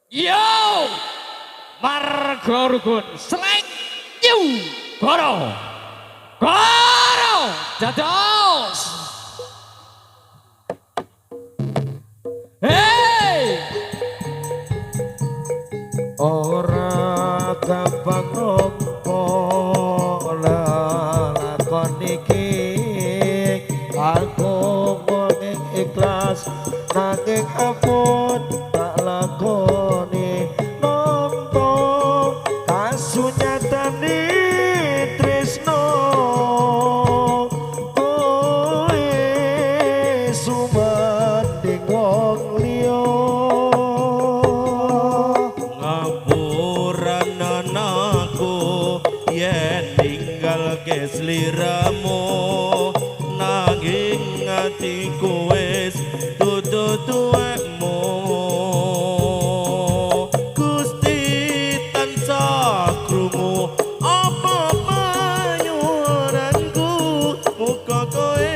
Yo! Margo Rukun Slank New Goro. Goro dados. Hey! Ora gampang nampa lakon iki, aku wong ikhlas nanging ampun tak lakoni nampa kasunyatane tresno kowe sumanding wong liya. Ngapuran anakku yen ninggalke sliramu, nanging atiku wis dudu tuwekmu. Gusti tansah krungu apa panyuwunanku, muga kowe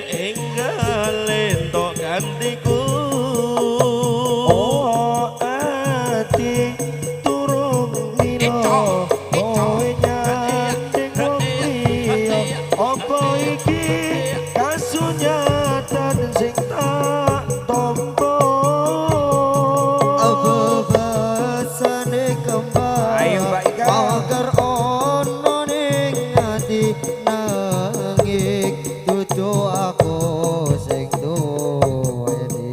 enggal entuk gantiku. Oh ati turung lilo kowe nyanding wong liya, apa iki kasunyatan sing tak tampa? Bebasane kembang Ayo, Mbak Ika. Pager ono ning ati nanging dudu aku sing duweni.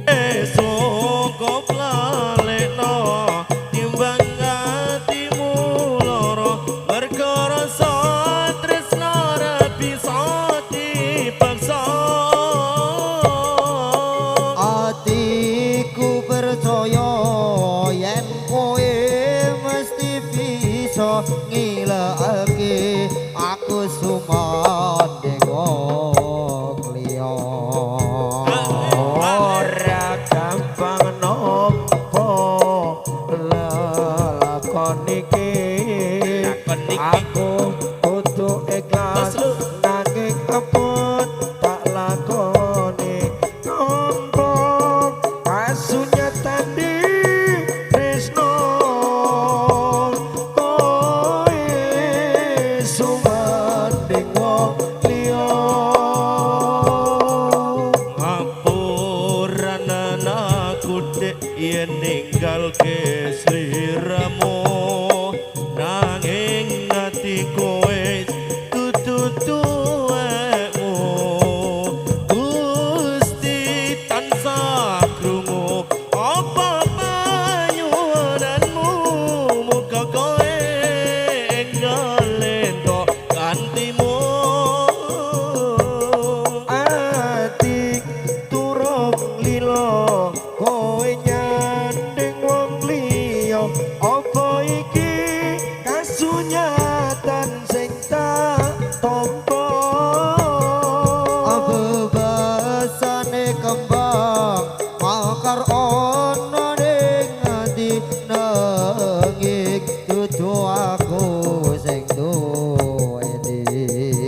Esuk lalekno timbang atimu lara, mergo rasa tresno ora bisa dipaksa. Atiku percaya yen kowe mesti bisa ngilakake aku sumanding wong liya. Ora gampang nampa lelakon iki, aku kudu ikhlas nanging abot tak lakoni nampa kasunyatane tresno kowe sumanding wong liya. Ngapuran anakku dek yen ninggalke sliramu, nanging atiku wis dudu tuwekmu. Gusti tansah krungu apa panyuwunanmu, muga kowe enggal entuk gantimu. Ati turung lilo kowe nyanding wong liya, apa iki kasunyatan sing tak tampa? Bebasane kembang makar ono ning ati nanging dudu aku sing duweni.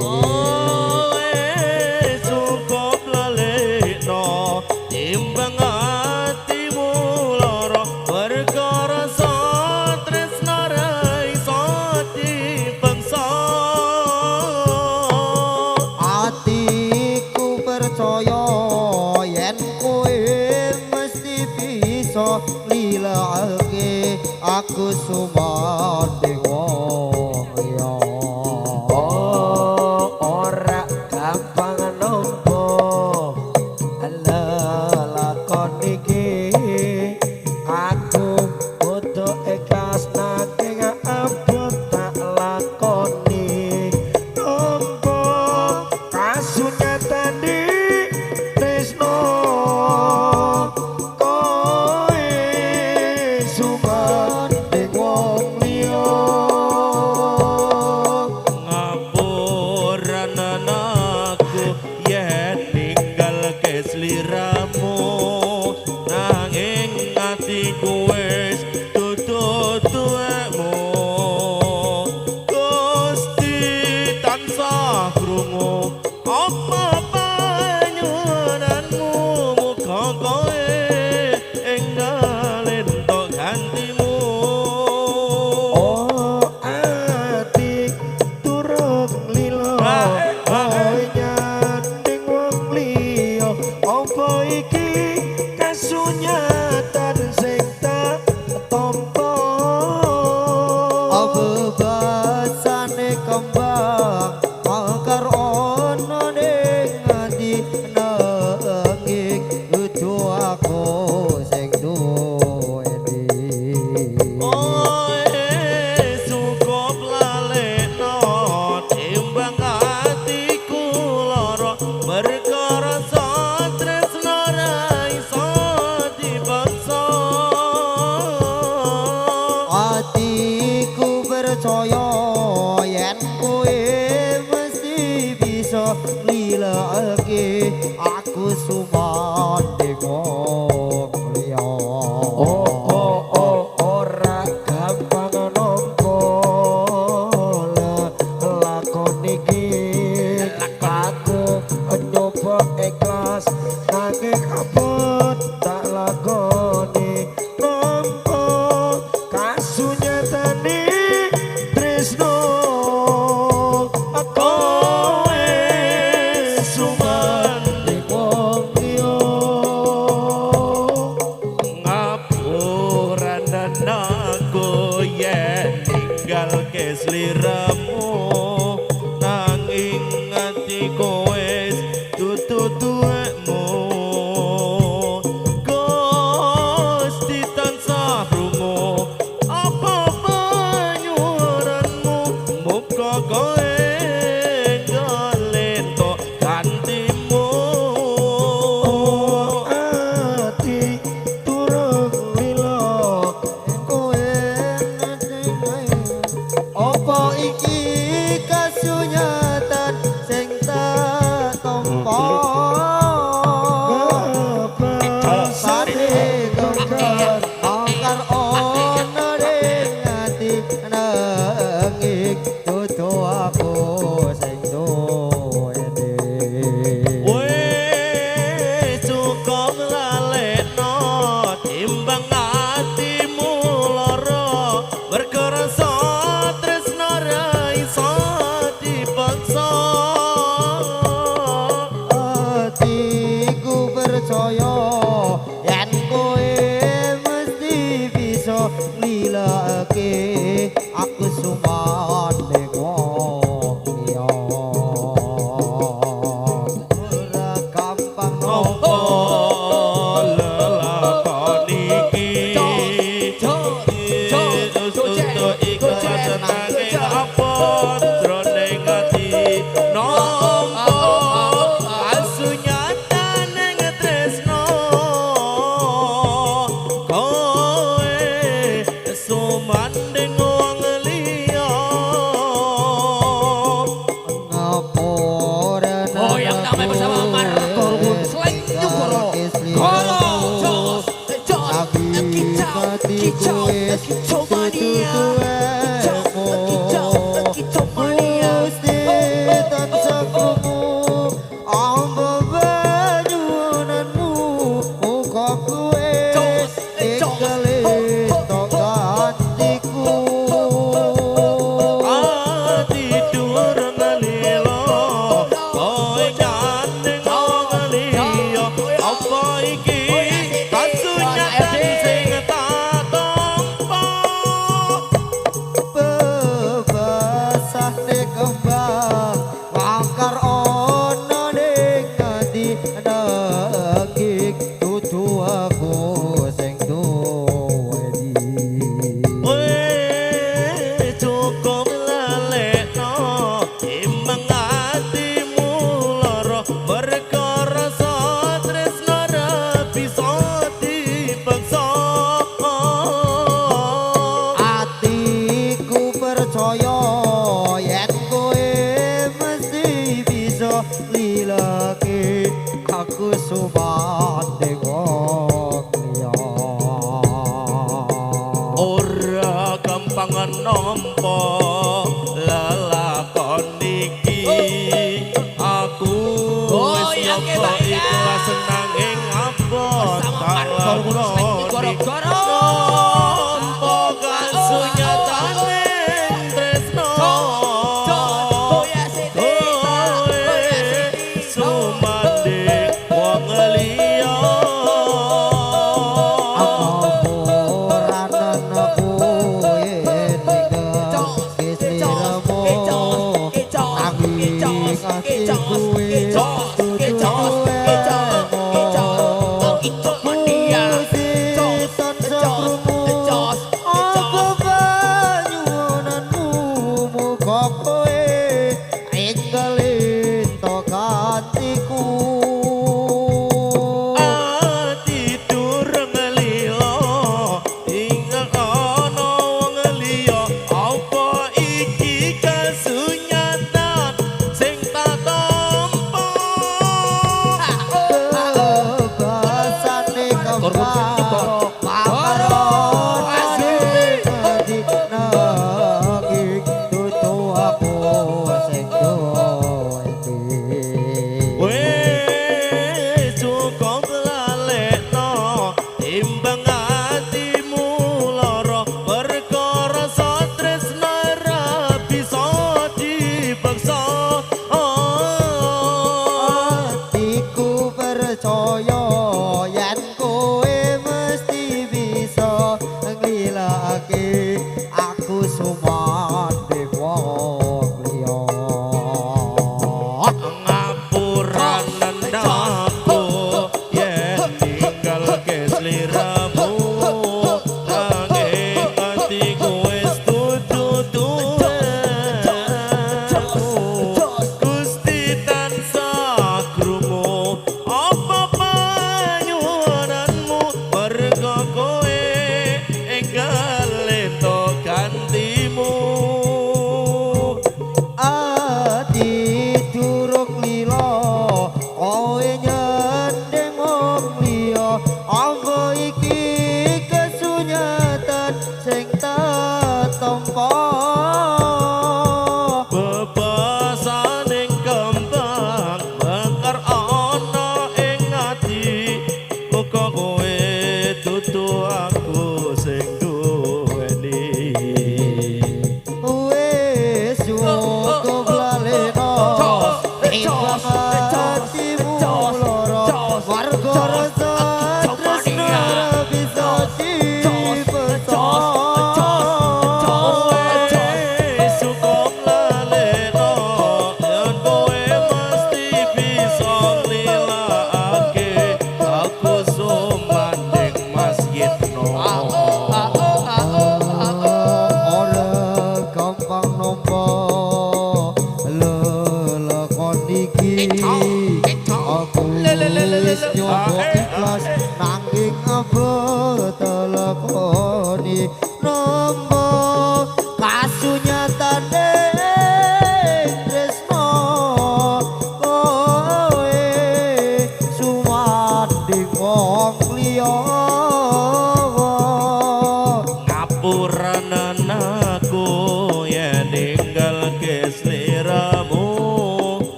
Oh, wis cukup lalekno timbang atimu lara, mergo rasa tresno ra iso dipaksa. Atiku percaya yen kowe mesti bisa lilake aku sumanding wong liya. Oh ora gampang nampa lelakon iki, aku kudu ikhlas nanging abot tak lakoni nampa kasunyatane tresno kowe sumanding wong liya. Ngapuran anakku yen ninggalke sliramu, nanging atiku wis dudu tuwekmu. Gusti tansah krungu apa panyuwunanmu, muga kowe bisa nglilake aku sumandhing wong liya. Oh oh oh ora gampang nampa lakon iki aku nyoba ikhlas nanging abot tak lakoni nampa kasunyatane tresno Kowe sumandhing wong liya. Ngapuranen aku yen ninggalke sliramu nanging atiku wis dudu duwekmu. Gusti tansah krungu apa panyuwunanmu, muga kowe ngelentok gantimu. Oh ati turung lila Kowe apa iki kasunyatan sing tak tampa? Sate Sate angkar ana ning ati nanging dudu aku sing duweni. Wes cukup lalekno timbang atimu lara mergo rasa tresno ra iso dipaksa. Atiku percaya yen kowe mesti bisa nglilake aku sumandhing wong liya. Ora gampang Nampa lelakon iki untuk ikhlas nanging abot jroning ati nampa kasunyatane tresno kowe sumandhing wong liya. Ngapura Oh, yang damai bersama Marco Selain Goro. Goro, Jos, Jos, Kicau, Kicau, Kicau mania. Kicau, Kicau, Kicau mania. Gusti tansah krungu amba panyuwunanmu muga kowe Jos, Jos, tinggal gantiku. Ati durung lila kowe gandeng wong liya apa iki kasunyatan sing tak tampa. Bebasane kembang mangkar ana ning ati nanging dudu aku sing duweni. Wes cukup lalekno timbang atimu lara mergo rasa tresno ra bisa dipaksa. Atiku percaya yen kowe mesti bisa nglilake aku sumandhing wong liya. Ora gampang nampa lelakon iki aku Oh, wis ya, nyoba Mbak, ya. ikhlas nanging abot Bersama tak Marco Selain lakoni Goro-Goro. nampa kasunyatane tresno kowe sumandhing wong liya. Ngapuranen kowe tinggal sliramu nanging atiku wis dudu duwekmu. Gusti tansah krungu apa panyuwunanmu muga kowe enggal entuk gantiku. Ati durung lila tinggal ana wong liya apa iki kasunyatan sing tak iki aku wis nyoba ikhlas nanging abot telekoni nampa kasunyatane tresno kowe sumandhing wong liya. Ngapuranan aku yen ninggalke sliramu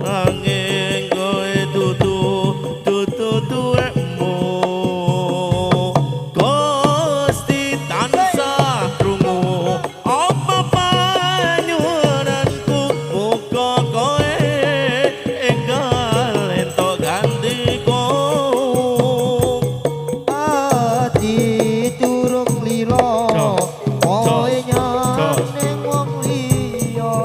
nanging kowe dudu dudu duwekmu. Gusti tansah krungu apa panyuwunanku, muga kowe enggal entuk gantiku. Ati durung lila kowe nyang wong liya.